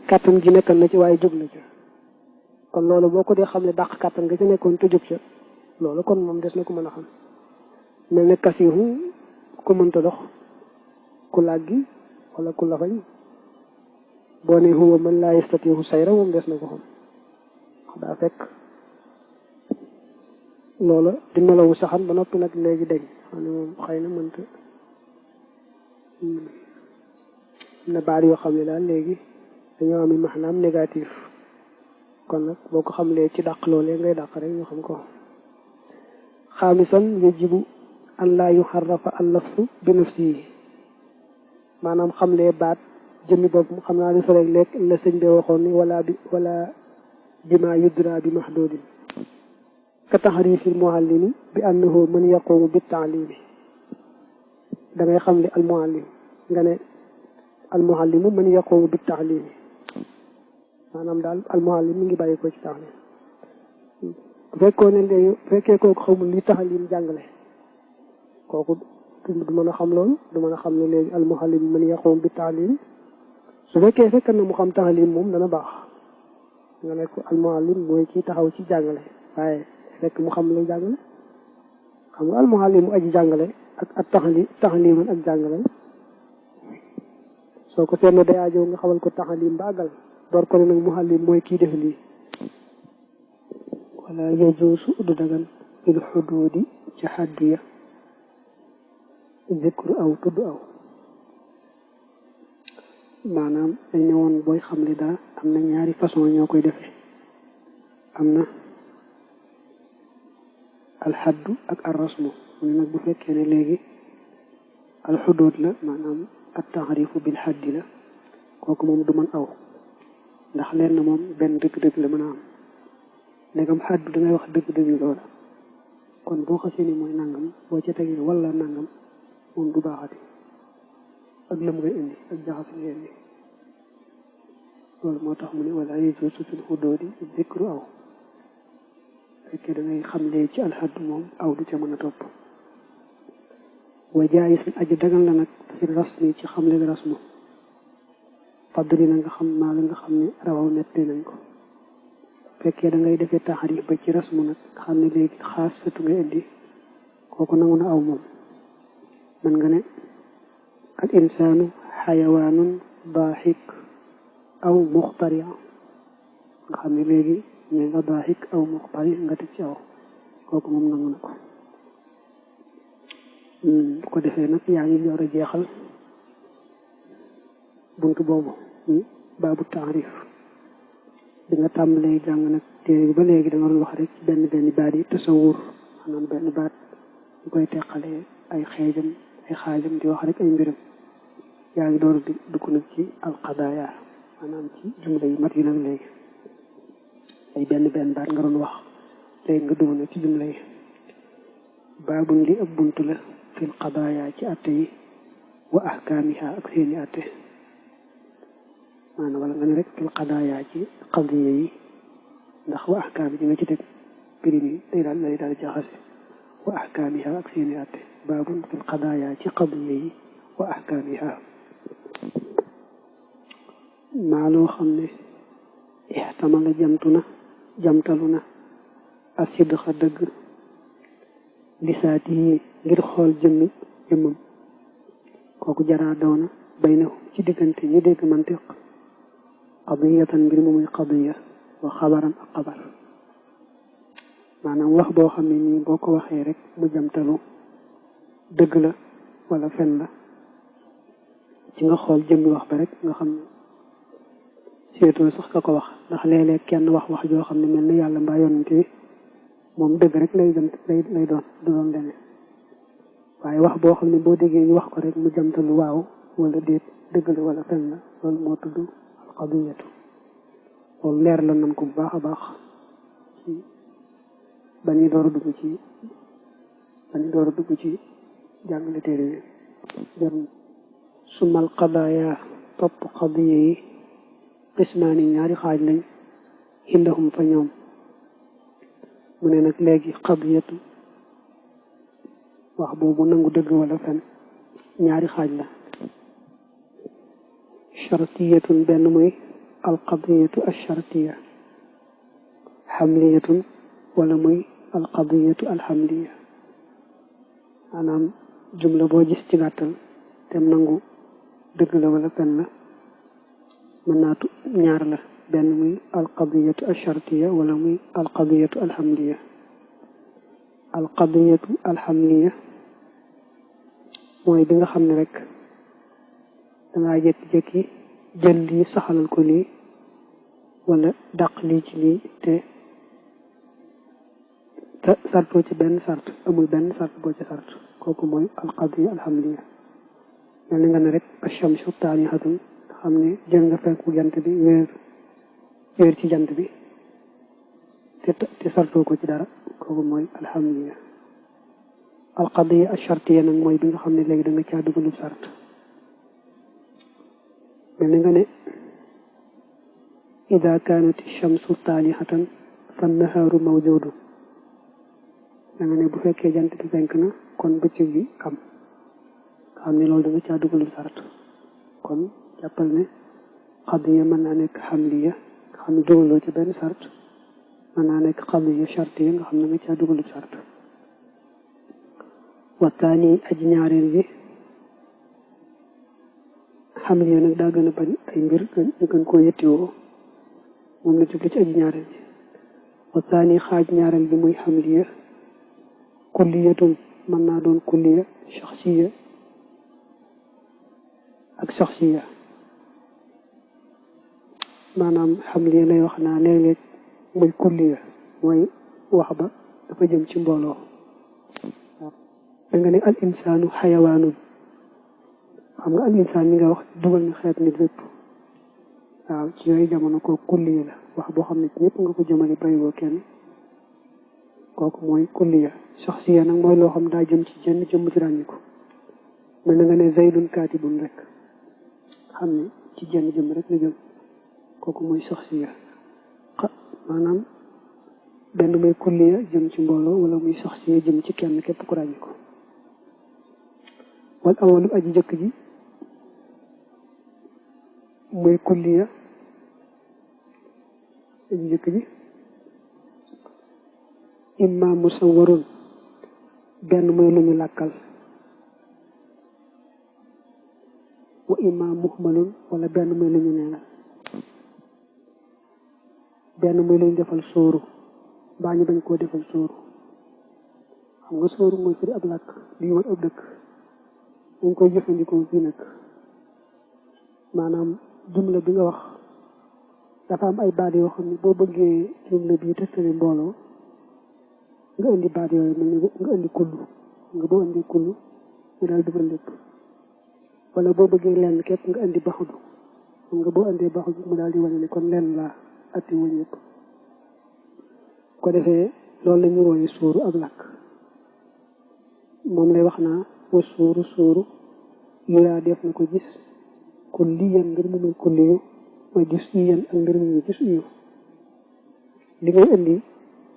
kàttan gi nekkan na ci waaye jóg na ca kon loolu boo ko dee xam ne dàq kàttan nga ci nekkoon te jóg ca loolu kon moom des na ko mën a xam mel ne kasiiru ku mënta dox ku làggi wala ku lafañ boo ne huwa man laa yastatiihu sayra moom des na ko xam daa fekk loola di melawu saxan ba noppi nag léegi deñ xam ne moom xëy na mënta na baat yoo xam ne daal léegi dañoo am maanaam négatif kon nag boo ko xamlee ci dàq loolee ngay dàq rek ñu xam ko xaamisan yajibu an laa yuxarrafa al-lafzu bi nafsihi maanaam xamlee baat jëmmi bopp xam naa dafa rek lekk la sëñ bi waxoon ni wala bima yudra bi mahdudin ka taxrifil muallimi bi annahu man yaqumu bi taalimi da ngay xam li al muallim nga ne al muallimu man yaqumu bi taalimi maanaam daal al muallim mi ngi bàyyi ko ci taalim bu fekkoon ne léegi bu fekkee kooku xamul li taalim jàngale kooku du mën a xam loolu du mën a xam ne léegi al muallim man yaqumu bi taalim su fekkee fekk na mu xam taalim moom dana baax nga ne ko al muallim mooy ci taxaw ci jàngale waaye fekk mu xam lay jàngale xam nga al muallim aji jàngale ak taxaliman ak jàngale soo ko seetloo day aajo nga xamal ko taxalim ba àggal door ko ne nag muallim mooy kii def lii wala yajuusu du dagan fil xuduudi ci xaddiya zikru aw tudd aw maanaam dañ ne woon booy xam li dara am na ñaari façon ñoo koy defee am na alxaddu ak arrasmu mu ne nag bu fekkee ne léegi alxuduud la maanaam at taxrifu bil xaddi la kooku moom du mën aw ndax leen na moom benn dëgg-dëgg la mën a am ndegam xaddu dangay wax dëgg-dëgg loola kon boo xasee ni mooy nangam boo ca tegee wala nangam moom du baaxati ak lëm ngay indi ak jaxase ngay indi loolu moo tax mu ne wala yajuuzu fil xuduudi zikru aw fekkee da ngay xam lee ci alxaddu moom aw du ca mën a topp wa jaayis aji dagal la nag fi rasmi ci xam leen rasmu fadli na nga xam maa la nga xam ne rawaw nettali nañ ko fekkee da ngay defee taxarif ba ci rasmu nag xam ne léegi xaas satu nga indi kooku nangu na aw moom man nga ne al insaanu xayawaanun daaxik aw muxtari nga xam ne léegi ne nga daaxik aw muxtari nga teg ci aw kooku moom nangu na ko bu ko defee nag yaa ngi door a jeexal buntu boobu baabu taarif di nga tàmbalee jàng nag téere bi ba léegi da nga doon wax rek ci benn baat yi tasawur maanaam benn baat ñu koy teqalee ay xaajam di wax rek ay mbiram yaa ngi door a dugg nag ci alqadaaya maanaam ci jumla yi mat yi nag léegi ay benn baat nga doon wax léegi nga dugg nag ci jumla yi baabun li ab buntu la fil qadaaya ci atte yi wa ahkaamiha ak seeni atte maanaam wala nga ne rek fil qadaaya ci qadiya yi ndax wa ahkaami ji nga ci teg primi day daal jaxase wa ahkaamiha ak seeni atte baabun fil qadaaya ci qadiya yi wa ahkaamiha maa loo xam ne ixtamala jamtalu na asidxa dëgg lisaati yi ngir xool jëmmam kooku jaraa daw na baynahum ci diggante ñu dégg mantiq qadiyatan ngir mu muy qadiya wa xabaran ak xabar maanaam wax boo xam ne nii boo ko waxee rek mu jamtalu dëgg la wala fen la ci nga xool jëmmi wax ba rek nga xam seetoo sax ka ko wax ndax léeg-léeg kenn wax joo xam ne mel na yàlla mbaa yonante bi moom dëgg rek lay doon du doon leneen waaye wax boo xam ne boo déggee ñu wax ko rek mu jamtalu waaw wala déet dëgg la wala fen la loolu moo tudd alqadiyatu loolu leer la nan ko bu baax a baax ci ba ñuy door a dugg ci jàngale téere bi jarul sumal qadaaya topp qadiya yi qismaani ñaari xaaj lañ indahum fa ñoom mu ne nag léegi qadiyatu wax boobu nangu dëgg wala fen ñaari xaaj la shartiyatun benn muy alqadiyatu alshartiya xamliyatun wala muy alqadiyatu alxamliya maanaam jumla boo gis ci gàttal tem nangu dëgg la wala fen la mën naa ñaar la benn muy alqadiyatu alshartiya wala muy alqadiyatu alxamliya alqadiyatu alxamliya mooy bi nga xam ne rek dangaa jékki-jékki jël lii saxalal ko lii wala dàq lii ci lii te sartoo ci benn sart amul benn sart boo ci sart kooku mooy alqadiya alxamliya mel ni nga ne rek achamsu taanihatun xam ne jël nga fenku jant bi wéer ci jant bi te sartoo ko ci dara kooku mooy alxamliya alqadiya alshartiya nag mooy bi nga xam ne léegi da nga caa dugalub sart mel ni nga ne ida kaanat achamsu taanihatan fa nahaaru mawjudu da nga ne bu fekkee jant bi fenk na kon bëccëg bi am xam ne loolu da nga caa dugalub sart kon jàppal ne qadiya mën naa nekk xamliya nga xam ne dugaloo ci benn sart mën naa nekk qadiya shartiya nga xam ne nga caa dugalub sart waxtaani aji ñaareel bi xamliya nag daa gën a bari ay mbir ñu gën koo yettiwoo moom la jublu ci aji ñaareel bi waxtaani xaaj ñaareel bi muy xamliya kulliyatun mën naa doon kulliya shaxsiya ak shaxsiya maanaam xamliya lay wax naa léeg-léeg muy kulliya mooy wax ba dafa jëm ci mbooloo da nga ne al insaanu xayawaanun xam nga al insaan mi nga wax dugal na xeet nit lépp waaw ci yooyu jamono kooku kulliya la wax boo xam ne ñëpp nga ko jëmale bàyyiwoo kenn kooku mooy kulliya shaxsiya nag mooy loo xam daa jëm ci jenn jëmm ci ràññi ko mel na nga ne zaydun kaatibun rek xam ne ci jenn jëmm rek la jëm kooku mooy shaxsiya maanaam benn muy kulliya jëm ci mbooloo wala muy shaxsiya jëm ci kenn képp ku ràññi ko wal awalu aji jëkk ji muy kulliya aji jëkk ji imma musawwarun benn mooy lu ñu làkkal wa imma muhmalun wala benn mooy lu ñu neenal benn mooy lu ñu defal sóoru mbaa ñu bañ koo defal sóoru xam nga sóoru mooy firi ab làkk lii war ab dëkk dañ koy jëfandikoo fii nag maanaam jumla bi nga wax dafa am ay baat yoo xam ne boo bëggee jumla bii tegtale mbooloo nga indi baat yooyu mel ni nga indi kullu nga boo indi kullu mu daal dugal lépp wala boo bëggee lenn képp nga indi baxudu nga boo indee baxudu mu daal di wane ne kon lenn laa atti woñ yëpp ko defee loolu la ñu wooye sóoru ak làkk moom lay wax naa wa sóoru yuraa def na ko gis kulliyan mbir mu muy kulliyu wa gis iyan ak mbir mu muy gis iyu li ngay indi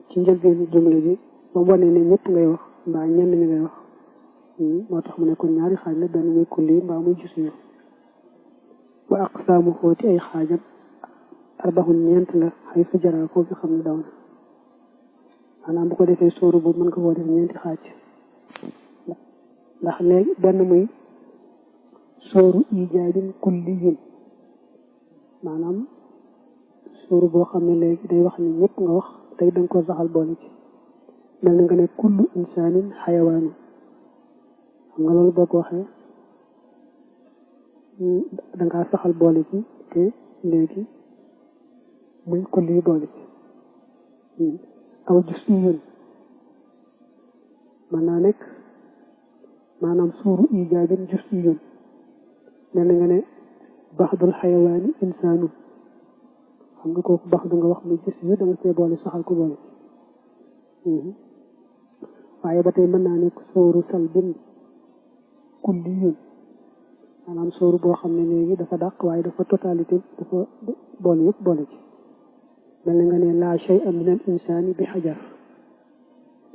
ci njëlbeenu jumla ji ba mu wane ne ñëpp ngay wax mbaa ñenn ñi ngay wax moo tax mu ne kon ñaari xaaj la benn muy kulli mbaa muy gis iyu wa aqsaamu xooti ay xaajam arbaxun ñeent la xay sa jaraa foofu xam ne daw na maanaam bu ko defee sóoru boobu mën nga koo def ñeenti xaaj ndax léegi benn muy sóoru ijaabin kulliyin maanaam sóoru boo xam ne léegi day wax ne ñëpp nga wax tey danga ko saxal boole ci mel na nga ne kullu insaanin xayawaanu xam nga loolu boo ko waxee dangaa saxal boole ci te léegi muy kulli yi boole ci aw gis iyun mën naa nekk maanaam suuru ijaabin gis iyun mel na nga ne baxdul xayawaani insaanu xam nga kooku baxdu nga wax muy gis yu da nga see boole saxal ko boole waaye ba tey mën naa nekk sóoru salbin kulliyun maanaam sóoru boo xam ne léegi dafa dàq waaye dafa totalité dafa boole yëpp boole ci mel na nga ne laa shay'a min al insaani bi xajar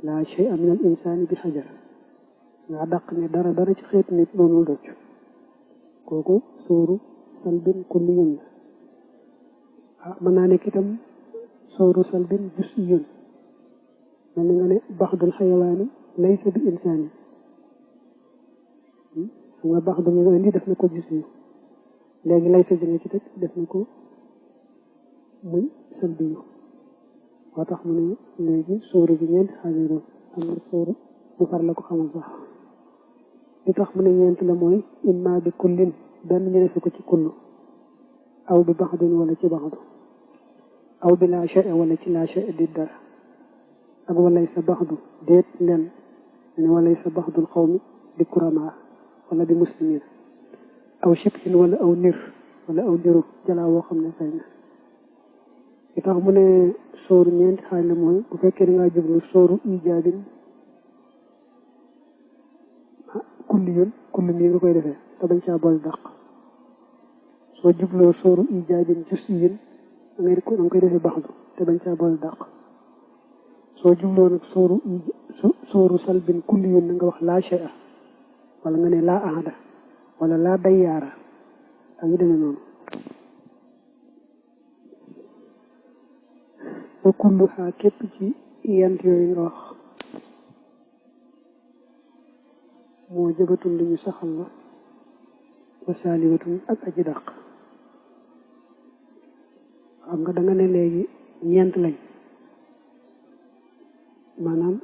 laa shay'a min al insaani bi xajar nga dàq ne dara ci xeet nit doonul docc kooku sóoru salbin kulliyun la mën naa nekk itam sawru salbin jusiyun mel ni nga ne baxdul xayawaani laysa bi insaani xam nga baxdu nga indi def na ko jusiyu léegi laysa ji nga ci teg def na ko muy salbiyu moo tax mu ne léegi sóoru bi ñeenti xaajaroon am na sóoru mu far la ko xamal sax li tax mu ne ñeent la mooy imma bi kullin benn ñu defe ko ci kullu aw bi baxdin wala ci baxdu aw bi laa shay wala ci laa shay di dara ak walay sa baxdu déet len ne walay sa baxdul xawmi di kurama wala di muslimin aw shibhin wala aw nir wala aw niru jalaa woo xam ne fay na li tax mu ne sóoru ñeenti xaaj la mooy bu fekkee da ngaa jublu sóoru ijaabin kulli yoon kulli nii nga koy defee te bañ caa boole dàq soo jubloo sóoru ijaabin jusiyin da nga koy defee baxdu te bañ caa boole dàq soo jubloo nag sóoru salbin kulli yoon nga wax laa shay'a wala nga ne laa ahada wala laa dayyaara ak yu demee noonu wa kullu xaa képp ci yent yooyu nga wax moo jëbatul lu ñu saxal la wa saalibatul ak aji dàq xam nga da nga ne léegi ñeent lañ maanaam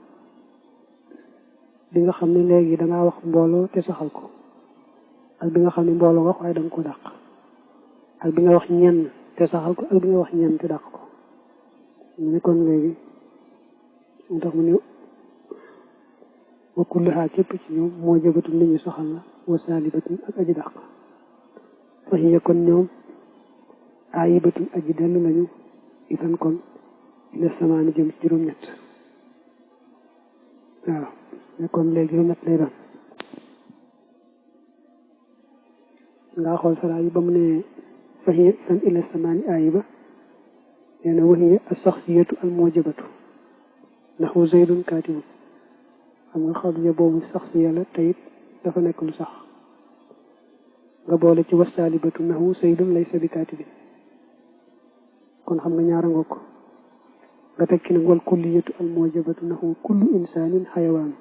bi nga xam ne léegi dangaa wax mbooloo te saxal ko ak bi nga xam ne mbooloo wax waaye danga ko dàq ak bi nga wax ñenn te saxal ko ak bi nga wax ñenn te dàq ko mu ne kon léegi moo tax mu ne wa kulluhaa képp ci ñoom moo jëbatul li ñu saxal la wa saalibatul ak aji dàq fa hiya kon ñoom aayibatul aji dellu lañu itam kon ila samaani jëm ci juróom-ñett waaw ne kon léegi juróom-ñett lay doon ngaa xool saraa yi ba mu ne fa hiya itam ila samaani aayiba nee na wa hiya as-saxsiyatu al-muujabatu naxu zaydun kaatibun xam nga xabiya boobu saxsiya la tayit dafa nekk lu sax nga boole ci wasaalibatu naxu zaydun laysa bi kaatibin kon xam nga ñaara nga ko nga tekki nag wal kulliyatu al-muujabatu naxu kullu insaanin xayawaan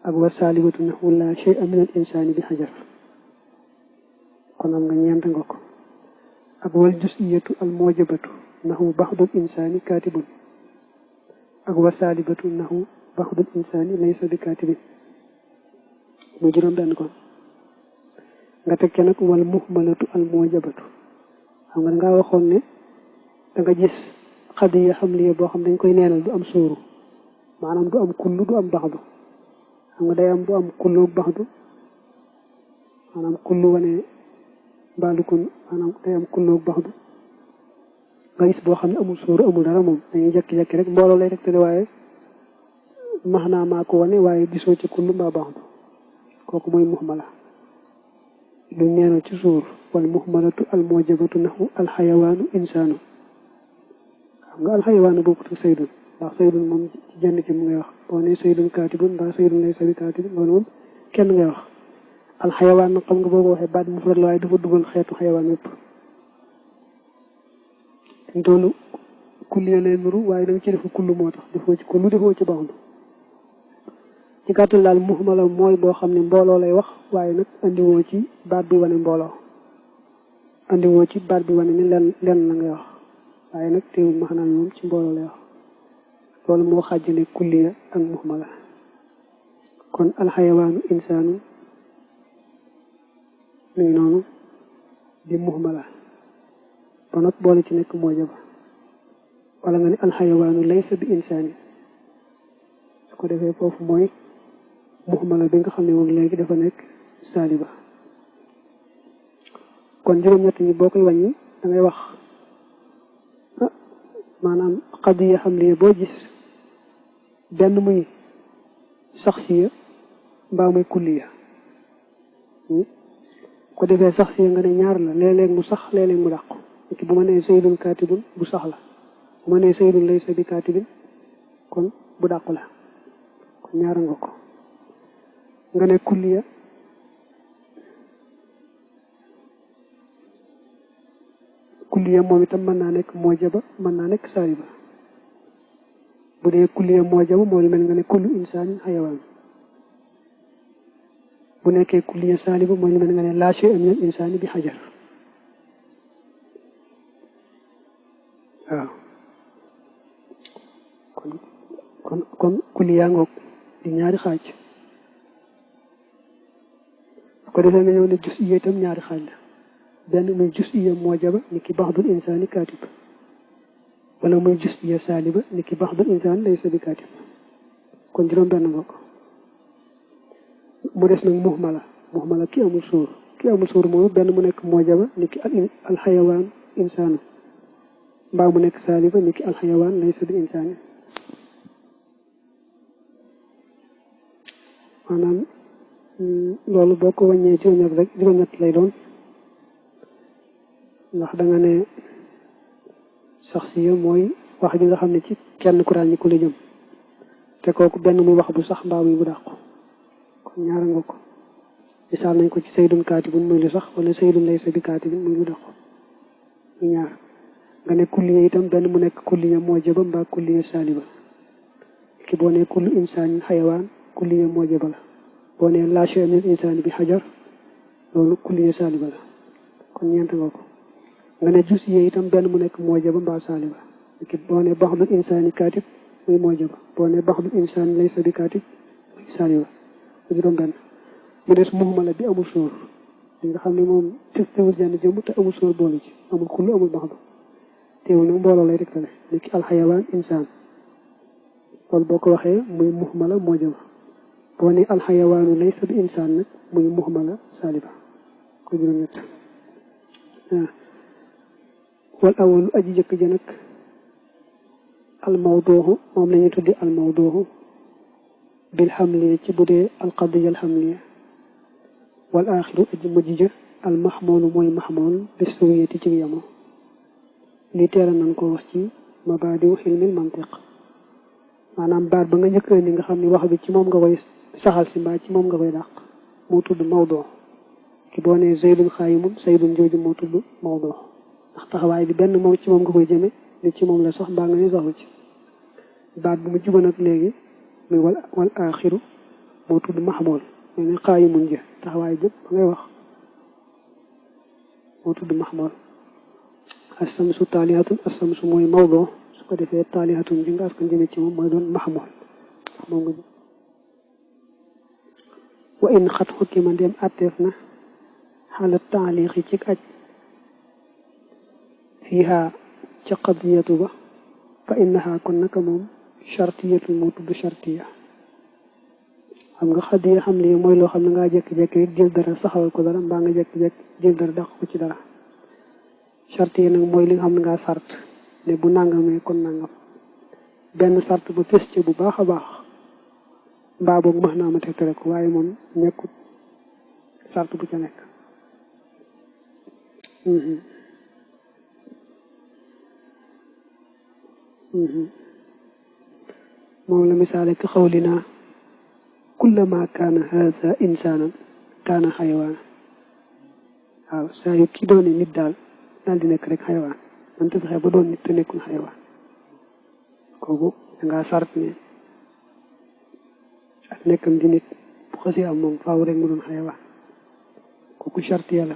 ak wasaalibatu naxu laa shay'a min al-insaani bi xajar kon am nga ñeent nga ko ak wal jusiyatu al-muujabatu naxu baxdul insaani kaatibun ak wasaalibatu naxu baxdul insaani laysa bi kaatibin mu juróom benn kon nga teg ca nag wal muhmalatu al-muujabatu xam nga dangaa waxoon ne da nga gis xadiya xamliya boo xam dañ koy neenal du am sóoru maanaam du am kullu du am baxdu xam nga day am bu am kullu baxdu maanaam kullu wane mbaalukun maanaam day am kullu baxdu nga gis boo xam ne amul sóoru amul dara moom dañuy jekki-jekki rek mbooloo lay rek te waaye max naa maa ko wane waaye gisoo ci kullu mbaa baxdu kooku mooy muhmala lu neenal ci suur wal muhmalatu al mujabatu naxu alxayawaanu insaanu xam nga alxayawaanu bokkut saydun ndax saydun moom ci jenn ci mu ngay wax boo ne saydun kaatibun mbaa saydun laysa bi kaatibin loolu moom kenn ngay wax alxayawaan nag xam nga boo ko waxee baat mufrad la waaye dafa dugal xeetu xayawaan yëpp doolu kulli lay nuru waaye da nga ci defu kullu moo tax defoo ci kullu defoo ci baxdu ci gàttal daal muhmala mooy boo xam ne mbooloo lay wax waaye nag andiwoo ci baat bi wane mbooloo andiwoo ci baat bi wane ni lenn la ngay wax waaye nag teewul maxanaa moom ci mbooloo lay wax loolu moo xàjjale kulliya ak muhmala kon alxayawaanu insaanu mi ngi noonu di muhmala ba nag boole ci nekk moo jaba wala nga ne alxayawaanu laysa bi insaani su ko defee foofu mooy muhmala bi nga xam ne moom léegi dafa nekk saaliba kon juróom-ñett ñi boo koy wàññi da ngay wax maanaam xadiya xam li boo gis benn muy saxsiya mbaa muy kulliya ko defee saxsiya nga ne ñaar la léeg-léeg mu sax léeg-léeg mu dàqu ki bu ma nee saydun kaatibun bu sax la bu ma nee saydun laysa bi kaatibin kon bu dàqu la kon ñaara nga ko nga ne kulliya kulliya moom itam mën naa nekk mujaba mën naa nekk saaliba bu dee kulliya mujaba moo mel nga ne kullu insaanin xayawaan bu nekkee kulliya saaliba mooy mel nga ne laa shay'a min al insaani bi xajar waaw kon kulliya ngoog di ñaari xaaj ko defee nga ñëw ne juz'iyya itam ñaari xaaj la benn muy juz'iyya mujaba ni ki ba'dul insaani kaatib wala muy juz'iyya saaliba ni ki ba'dul insaani laysa bi kaatib kon juróom benn nga ko mu des nag muhmala ki amul suur moomu benn mu nekk mujaba ni ki al xayawaan insaanu mbaa mu nekk saaliba ni ki al xayawaan laysa bi insaani maanaam loolu boo ko wàññee juróom-ñett lay doon ndax da nga ne saxsiya mooy wax bi nga xam ne ci kenn ku ràññi ku la jëm te kooku benn muy wax bu sax mbaa muy bu dàqu kon ñaara nga ko misaal nañ ko ci saydun kaatibun muy lu sax wala saydun laysa bi kaatibin muy lu dàqu ñu ñaar nga ne kulliya itam benn mu nekk kulliya mujaba mbaa kulliya saaliba ki boo ne kullu insaanin xayawaan kulliya mujaba la boo ne laa shay'a min insaani bi xajar loolu kulliya saaliba la kon ñeent nga ko nga ne juz'iyya itam benn mu nekk mujaba mbaa saaliba ki boo ne ba'dul insaani kaatib muy mujaba boo ne ba'dul insaani laysa bi kaatib muy saaliba mu juróom benn mu des muhmala bi amul sóor li nga xam ne moom teewul jenn jëmm te amul sóor boole ci amul kullu amul ba'du teewul nag mbooloo lay tegtale ni ki alxayawaan insaan loolu boo ko waxee muy muhmala mujaba boo ne alxayawaanu laysa bi insaan nag muy muhmala saaliba ko juróom-ñett wal awalu aji jëkk ja nag almawduuxu moom la ñuy tuddi almawduuxu bil xamliya ci bu dee alqadiya alxamliya wal aaxiru aji mujj ja almaxmoolu mooy maxmool bi sawiyati ci yamo li teera nañ ko wax ci mabaadiu xilmil mantiq maanaam baat ba nga njëkk ni nga xam ne wax bi ci moom nga koy saxal si mbaa ci moom nga koy dàq moo tudd mawduu ki boo nee zaydun xaayimun zaydun jooju moo tudd mawduu ndax taxawaay bi benn moom ci moom nga koy jëme ni ci moom la sax mbaa nga ne saxu ci baat bu mu juba nag léegi muy wal aaxiru moo tudd maxmool moo ne xaayimun ja taxawaay jëpp ba ngay wax moo tudd maxmool assamsu taalihatun assamsu mooy mawduu su ko defee taalihatun ji nga askan jëme ci moom mooy doon maxmool moom nga wa in xat xukima ndem atteef na xaala taaliqi ci aj fiiha ca qadiyatu ba fa innaha kon naka moom chartiyatu moo tudd chartiya xam nga xadiya xam lii mooy loo xam ne ngaa jekki-jekki rek jël dara saxawal ko dara mbaa nga jekki-jekki jël dara dàq ko ci dara chartiya nag mooy li nga xam ne ngaa sart ne bu nangamee kon nangam benn sart ba fës ca bu baax a baax mbaa boog max naa ma tegtale ko waaye moom nekkut sart bu ca nekk moom la misaale ka xawlinaa kullama kaana haza insaanan kaana xayawaan waaw saa yu kii doone nit daal di nekk rek xayawaan man te fexe ba doon nit te nekkul xayawaan kooku dangaa sart ne ak nekkam di nit bu xasee am moom faaw rek mu doon xayawaan kooku charte yàlla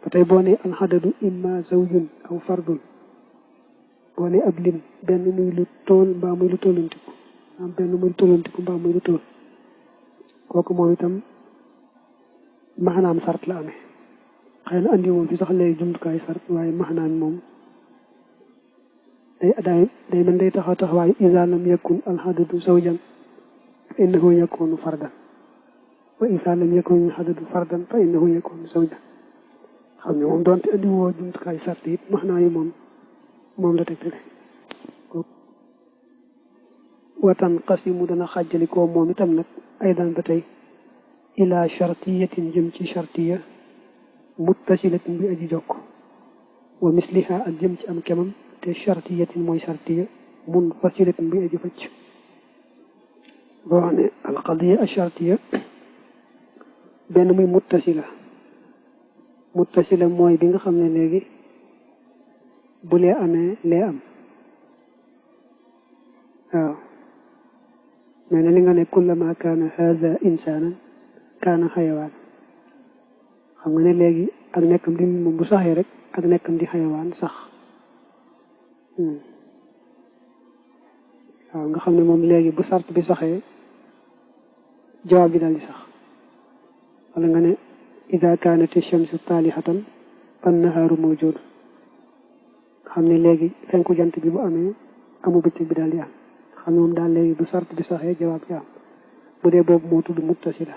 ba tey boo ne alxadadu imma zawjun aw fardun boo ne ab lim benn muy lu tool mbaa muy lu tollantiku am benn muy lu tollantiku mbaa muy lu tool kooku moom itam maxanaam sart la amee xëy na andi moom fi sax léegi jumtukaay sart waaye maxanaam moom day mel day taxawaayu iza lam yakun alxadadu zawjan fa innahu yakunu fardan wa iza lam yakun alxadadu fardan fa innahu yakunu zawjan xam ne moom doonte andi woo jumtukaay sart it maxnaa yi moom la tegtale watan qasimu dana xàjjalikoo moom itam nag aydan ba tey ila chartiyatin jëm ci chartiya muttasilatin bi aji jokk wa misliha ak jëm ci am kemam te chartiyatin mooy chartiya munfasilatin bi aji facc boo xam ne alqadiya a chartiya benn muy muttasila mooy bi nga xam ne léegi bu lee amee lee am waaw mais ne li nga ne kullama kaana haza insaanan kaana xayawaan xam nga ne léegi ak nekkam di moom bu saxee rek ak nekkam di xayawaan sax waaw nga xam ne moom léegi bu sart bi saxee jawaab bi daal di sax wala nga ne ida kaanati shamsu taalihatan fan nahaaru mawjud xam ne léegi fenku jant bi bu amee amu bëccëg bi daal di am xam ne moom daal léegi bu sart bi saxee jawaab ji am bu dee boobu moo tudd muttasila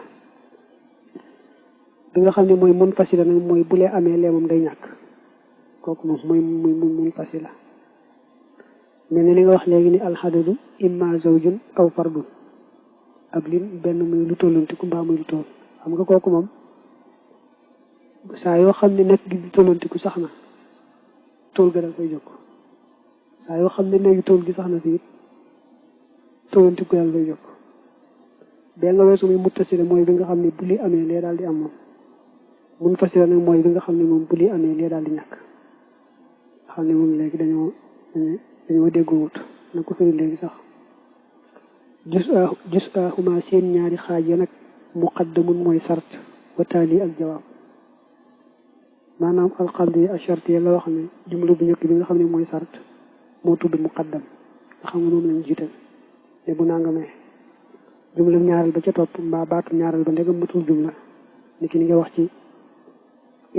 bi nga xam ne mooy munfasila nag mooy bu lee amee lee moom day ñàkk kooku moom mooy munfasila mel ni li nga wax léegi ni alxadadu imma zawjun aw fardun ab lim benn muy lu tollantiku mbaa muy lu toll xam nga kooku moom saa yoo xam ne nekk gi lu tollantiku sax na tool ga dal koy jokk saa yoo xam ne léegi tool gi sax na fi it tollantiku dal koy jokk benn nga weesu muy muttasila mooy bi nga xam ne bu li amee lee daal di am moom munfasila nag mooy bi nga xam ne moom bu li amee lee daal di ñàkk nga xam ne moom léegi dañoo déggoowut na ko firi léegi sax jus ahuma seen ñaari xaaj ya nag muqaddamun mooy sart wa taali ak jawaab maanaam alqaldi ak shart ya la wax ne jumla bu njëkk bi nga xam ne mooy sart moo tudd muqaddam nga xam ne moom lañ jiital te bu nangamee jumla ñaareel ba ca topp mbaa baatu ñaareel ba ndegam matul jumla ni ki ni nga wax ci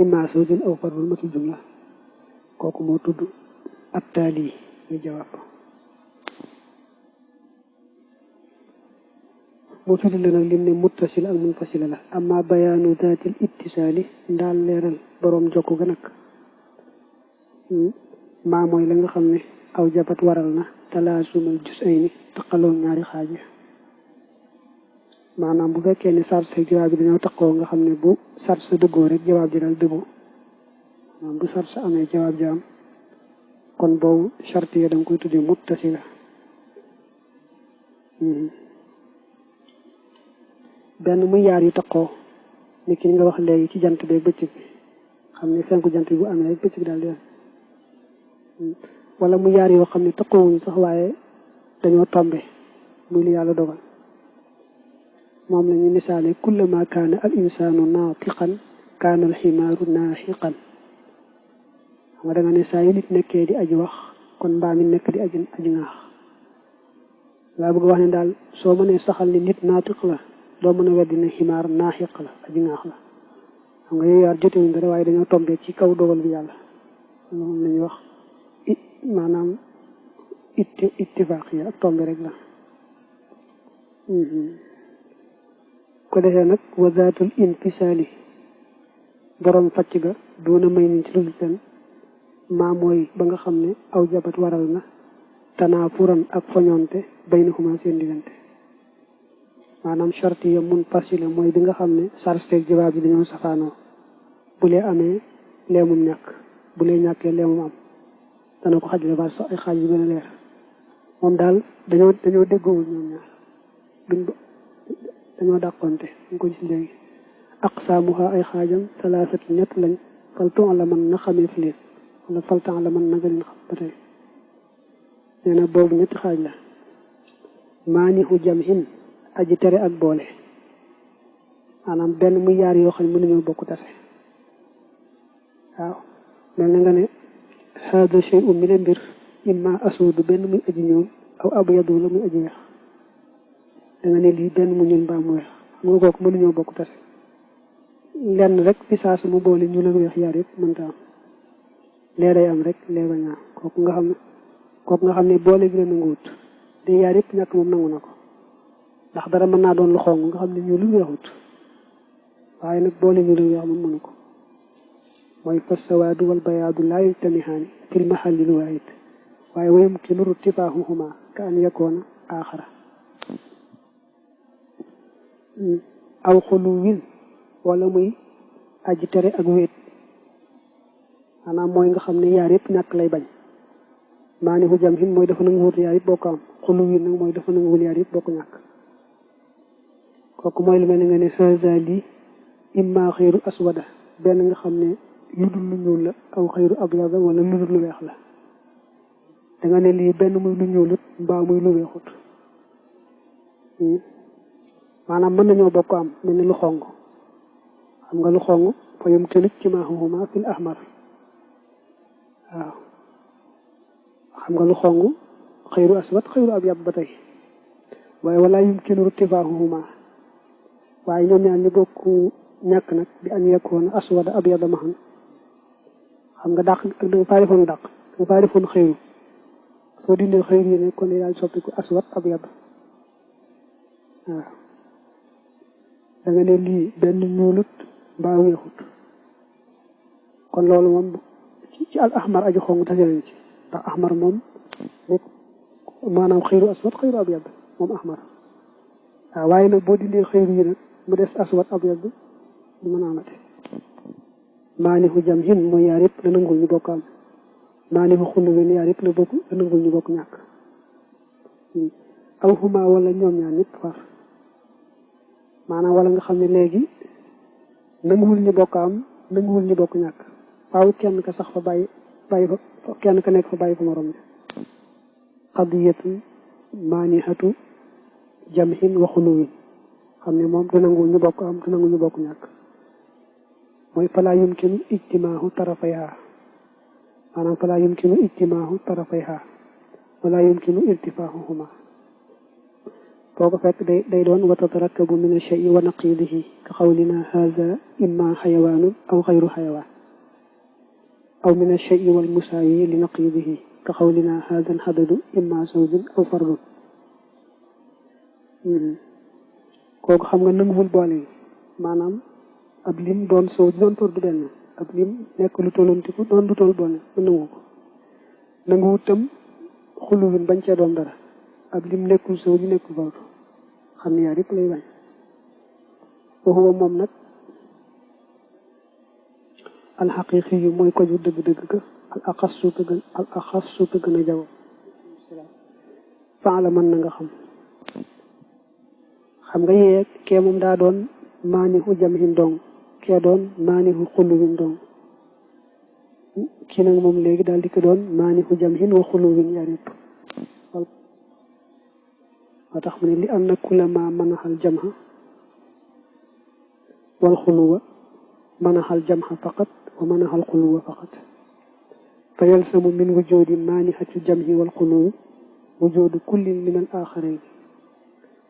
imma zawjun aw fardun matul jumla kooku moo tudd ab taali muy jawaab moo tudd la nag lim ne muttasil ak munfasila la amma bayaanu daatil ittisaali ndaal leeral boroom jokk ga nag maa mooy la nga xam ne aw jabat waral na talaasumal jusayni taqaloo ñaari xaaj maanaam bu fekkee ne sart sa jawaab bi dañoo taqoo nga xam ne bu sart sa dëggoo rek jawaab ji daal dëggoo maanaam bu sart sa amee jawaab ji am kon boobu charte ya da nga koy tuddee muttasila benn muy yaar yu taqoo ni ki nga wax léegi ci jant beeg bëccëg bi xam ne fenku jant bi bu amee rek bëccëg daal di am wala mu yaar yoo xam ne taqoowuñu sax waaye dañoo tombe muy li yàlla dogal moom la ñu misaale kullama kaana al insaanu naatiqan kaana al ximaaru naaxiqan xam nga da nga ne saa yu nit nekkee di aji wax kon mbaa mi nekk di aji ŋaax laa bëgg wax ne daal soo mënee saxal ni nit naatiq la doo mën a weddi ne ximaar naaxiq la aji ŋaax la xam nga yooyu yaar jotewuñ dara waaye dañoo tombee ci kaw dogal bi yàlla moom la ñuy wax maanaam ittifaaq yi ak tombe rek la ko defee nag wa zaatul infisaali borom facc ga doona may ni ci lu fen maa mooy ba nga xam ne aw jabat waral na tanaafuran ak foñoonte baynahuma seen diggante maanaam charte ya munfasila mooy bi nga xam ne sarseeg jawaab yi dañoo safaanoo bu lee amee leemum ñàkk bu lee ñàkkee leemum am dana ko xajle ba sax ay xaaj yu gën a leer moom daal dañoo déggoowul ñoom ñaar dañoo dàqonte ñu ko gis léegi aqsaamuha ay xaajam salaasat ñett lañ falton la mën na xameef leen wala falton la mën na nga leen xam ba tey nee na boobu ñetti xaaj la maanihu jamhin aji tere ak boole maanaam benn muy yaar yoo xam ne mënuñoo bokk tase waaw mel na nga ne hada shay'un mi le mbir imma asuudu benn muy aji ñuul aw abyadu la muy aji weex da nga ne lii benn mu ñuul mbaa mu weex xam nga kooku mënuñoo bokk tase lenn rek fi saa su mu boole ñuul ak weex yaar yëpp mënta am lee day am rek lee ba ñaar kooku nga xam ne boole gi la nanguwut de yaar yëpp ñàkk moom nangu na ko ndax dara mën naa doon lu xong nga xam ne ñuul lu weexut waaye nag boole ñuul ak weex moom mënu ko mooy fa sawaadu wal bayaadu laa yajtamihaani fil mahallil waahid waaye wa yumkinu irtifaahuhumaa ka an yakoona aaxara aw xuluwin wala muy aji tere ak wéet maanaam mooy nga xam ne yaar yëpp ñàkk lay bañ maanihu jamhin mooy dafa nangu wut yaar yëpp bokk am xuluwin nag mooy dafa nangu wul yaar yëpp bokk ñàkk kooku mooy lu mel ne nga ne haza lii imma xayru aswada benn nga xam ne lu dul lu ñuul la aw xayru abyada wala lu dul lu weex la da nga ne lii benn muy lu ñuulut mbaa muy lu weexut maanaam mën nañoo bokk am mel ni lu xong xam nga lu xong fa yumkinu ijtimaahuhumaa fil ahmar waaw xam nga lu xong xayru aswad xayru abyad ba tey waaye wala yumkinu irtifaahuhumaa waaye ñoom ñaar ñu bokk ñàkk nag bi an yakoona aswada abyada mahan xam nga dàq ak da nga faa defoon dàq da nga faa defoon xayru soo dindee xayru yi ne kon daal soppiku aswad abyad waaw da nga ne lii benn ñuulut mbaa weexut kon loolu moom ci al ahmar aju xong tase nañ ci ndax ahmar moom nekk maanaam xayru aswad xayru abyad moom ahmar waaw waaye nag boo dindee xayru yi nag mu des aswad abyad du mën a amate maanihu jamhin mooy yaar yëpp la nangul ñu bokk am maanihu xulluwin yaar yëpp la nangul ñu bokk ñàkk aw huma wala ñoom ñaar ñëpp far maanaam wala nga xam ne léegi nanguwul ñu bokk am nanguwul ñu bokk ñàkk waaw kenn ka sax fa bàyyi fa kenn ka nekk fa bàyyi fa morom ne qadiyatun maanihatu jamhin wa xuluwin xam ne moom du nanguwul ñu bokk am du nanguwul ñu bokk ñàkk mooy falaa yumkinu ijtimaahu tarafayha maanaam falaa yumkinu ijtimaahu tarafayha wala yumkinu irtifaahuhuma foo ko fekk day doon wa tatarakabu min ash-shay'i wa naqidihi ka qawlina hadha imma xayawaanun aw xayru xayawaan aw min ash-shay'i wal musaawi li naqidihi ka qawlina hadha al-hadadu imma zawjun aw fardun kooku xam nga nanguwul boole yi maanaam ab lim doon sow doon tóor du benn ab lim nekk lu tollantiku doon du toll boole mën nangu ko nanguwut tam xuluwin bañ cee doon dara ab lim nekkul sow ji nekkul fardu xam ne yaar yëpp lay bañ waxuwa moom nag alxaqiqi yu mooy ko ju dëgg-dëgg ka al axassu ka gën a jago faala mën na nga xam nga yee kee moom daa doon maanihu jamhin dong kee doon maanihu xuluwin dong kii nag moom léegi daal di ko doon maanihu jamhin wa xuluwin yaar yëpp moo tax mu ne li anna kulla ma manaxal jamha wal xuluwa manaxal jamha faqat wa manaxal xuluwa faqat fa yalsamu min wujudi maanihati jamhi wal xuluwi wujudu kullin min al axarayn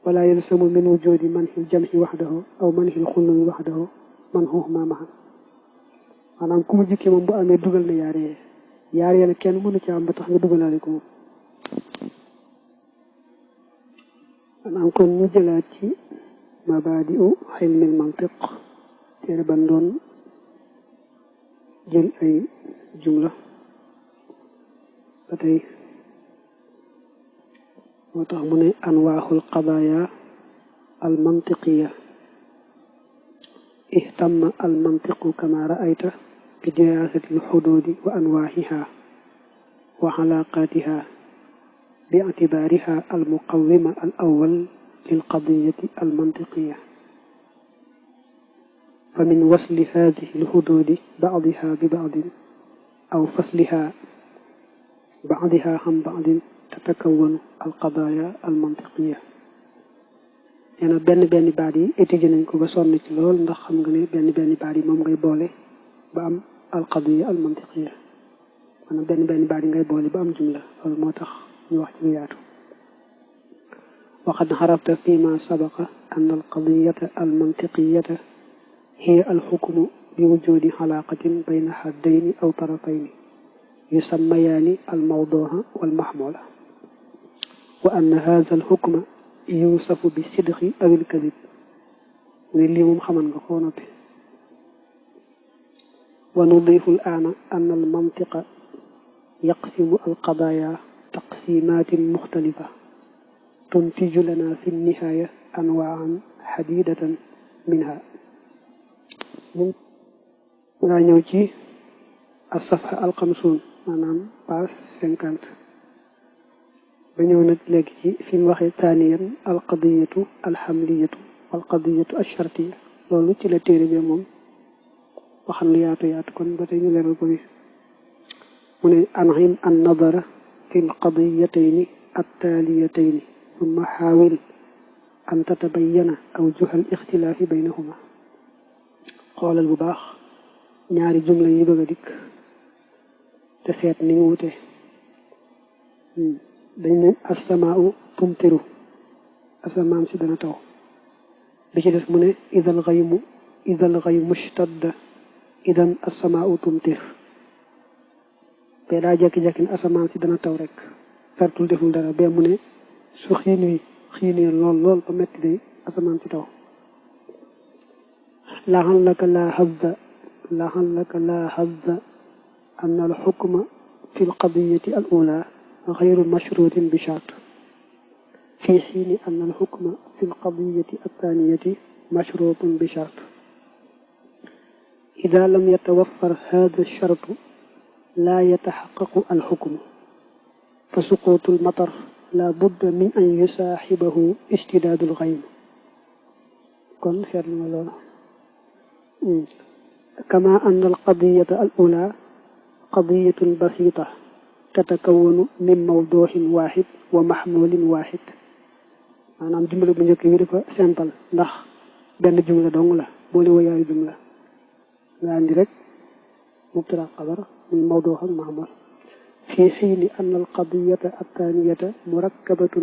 wala yalsamu min wujudi manxil jamhi waxdahu aw manxil xuluwi waxdahu manxuhuma maxan maanaam ku mu jikki moom bu amee dugal na yaar yee nag kenn mënu ci am ba tax nga dugalaale ko moom maanaam kon ñu jëlaat ci mabaadi'u xilmil mantiq téere ban doon jël ay jumla ba tey moo tax mu ne anwaaxul qadaaya al mantiqiya ihtamma al mantiqu kama ra'ayta bi diraasati al xuduudi wa anwaaxiha wa xalaaqaatiha باعتبارها المقوم الأول للقضية المنطقية فمن وصل هذه الحدود بعضها ببعض أو فصلها بعضها عن بعض تتكون القضايا المنطقية يعني benn baat yi étudié nañ ko ba sonn ci lool ndax xam nga ne benn baat yi moom ngay boole ba am alqadiya almantiqiya maanaam benn baat yi ngay boole ba am jumla loolu moo tax ñu wax ci lu yaatu وقد عرفت فيما سبق أن القضية المنطقية هي الحكم بوجود علاقة بين حدين أو طرفين يسميان الموضوع والمحمول وأن هذا الحكم يوصف بالصدق أو الكذب واللي مخمن غفونا به ونضيف الآن أن المنطق يقسم القضايا تقسيمات مختلفة تنتج لنا في النهاية أنواعا حديدة منها nga ñëw ci الصفحة الخمسون maanaam page 50 ba ñëw nag léegi ci fi mu waxee taaniyan alqadiyatu alxamliyatu walqadiyatu alshartiya loolu ci la téere bi moom waxan lu yaatu kon ba tey ñu leeral ko ni mu ne anhim an nadara في القضيتين التاليتين ثم حاول أن تتبين أوجه الاختلاف بينهما. قال البباخ ñaari jumla yi bëgg dik te seet ni ñu wute dañ ne as-samaa'u tumtiru asamaan si dana taw bi ci des mu ne idal ghaymu ishtadda idan as-samaa'u tumtir be daa jekki-jekki ne asamaan si dana taw rek sartul deful dara be mu ne su xiinee lool ba metti day asamaan si taw لعلك لاحظت أن الحكم في القضية الأولى غير مشروط بشرط في حين أن الحكم في القضية الثانية مشروط بشرط إذا لم يتوفر هذا الشرط لا يتحقق الحكم فسقوط المطر لا بد من أن يصاحبه اشتداد الغيم كن سيرنا لولا كما أن القضية الأولى قضية بسيطة تتكون من موضوع واحد ومحمول واحد maanaam jumla bu njëkk bi dafa simple ndax benn jumla dong la boole wayaayu jumla nga andi rek mubtada xabar muy mawdu ak mahmul في حين أن القضية الثانية مركبة